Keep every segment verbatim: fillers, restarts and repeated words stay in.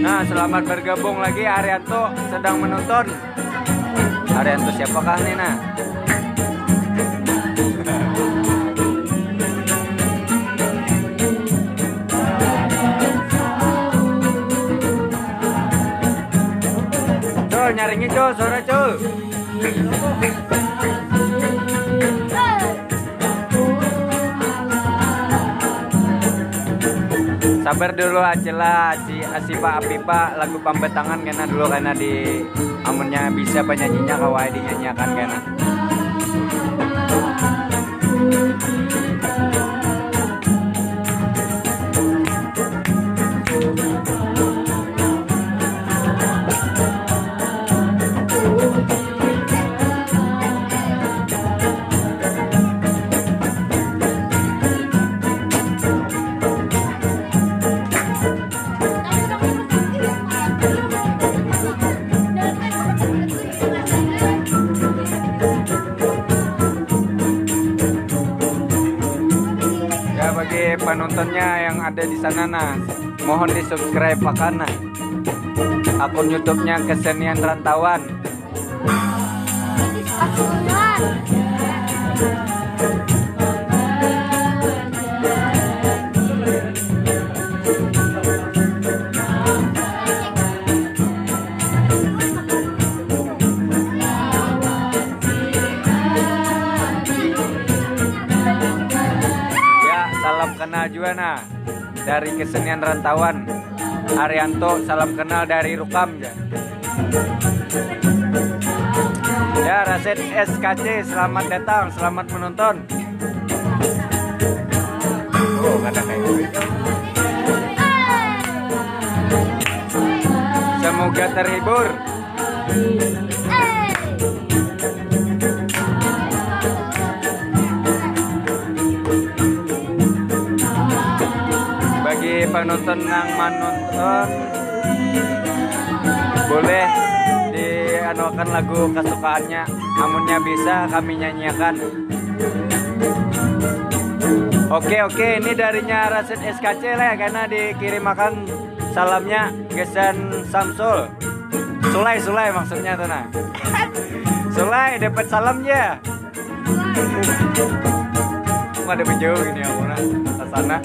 Nah, selamat bergabung lagi, Arianto sedang menonton. Arianto siapakah nih, nah? Cul, nyaringi, Cul, suara, Cul. Sabar dulu aja lah, Aci, Asipa, Apipa, lagu pambatangan kena dulu, kena di, amunnya bisa penyanyinya kawa dinyanyiakan kena. Ya, bagi penontonnya yang ada di sana, nah, mohon di-subscribe akan, nah, akun YouTube-nya Kesenian Rantauan. Ya, salam kenal juga, nah, dari Kesenian Rantauan. Arianto, salam kenal dari Rukam, ya. Ya, Rasid S K C, selamat datang, selamat menonton. Oh, kada kayak gitu. Semoga terhibur. Bagi penonton nang manonton, boleh dianuakan lagu kesukaannya. Amunnya bisa, kami nyanyiakan. Oke, oke, ini darinya Rasid S K C lah, karena dikirimakan salamnya gasan Samsul. Sulai, Sulai maksudnya tuh, nah. Sulai, dapat salam ya. Ada menjauh gini aku, nah, ke sana.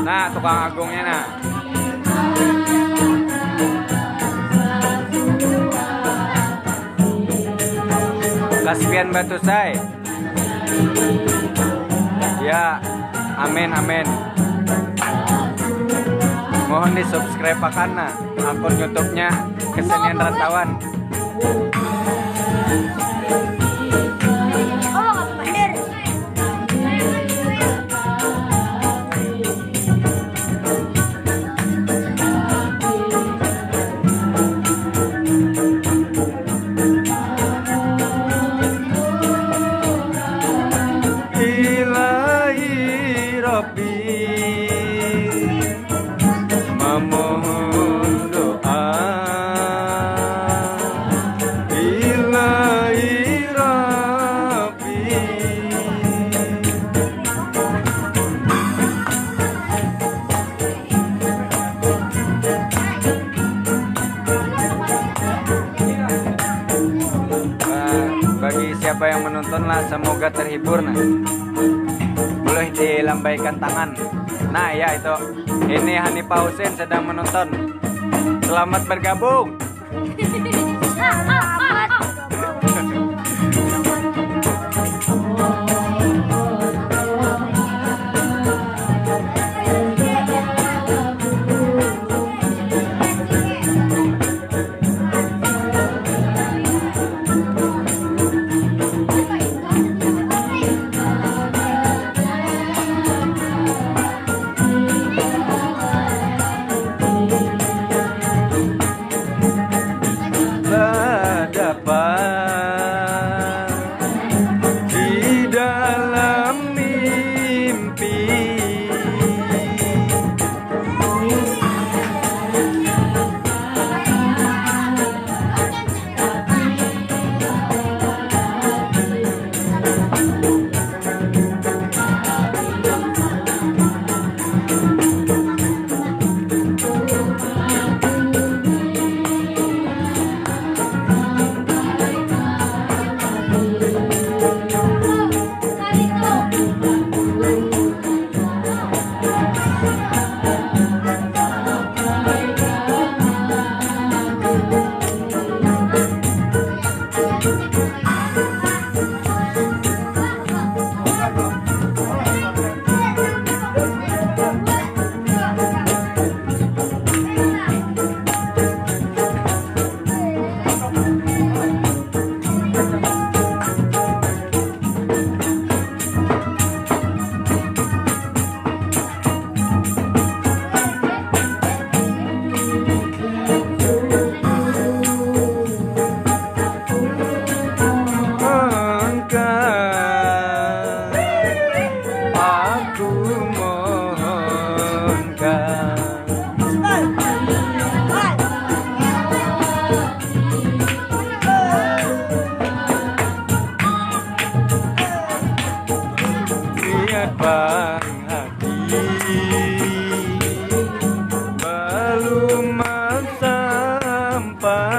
Nah, tukang agungnya, nah. Kaspian Batusai. Ya, amin, amin. Mohon di-subscribe akan, nah, akun YouTube-nya Kesenian Rantauan. Ilahi Rabbi, memohon doa. Ilahi Rabbi. Nah, bagi siapa yang menonton lah, semoga terhibur, nah. Boleh Dilambaikan tangan. Nah, ya itu. Ini Hanifah Husin sedang menonton. Selamat bergabung. Badapat di dalam mimpi. Engkau, aku mohonkan. Niat baik hati belum sampai.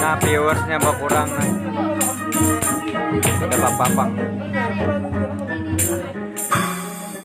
Nah, viewersnya berkurang, nah. Ada apa-apa.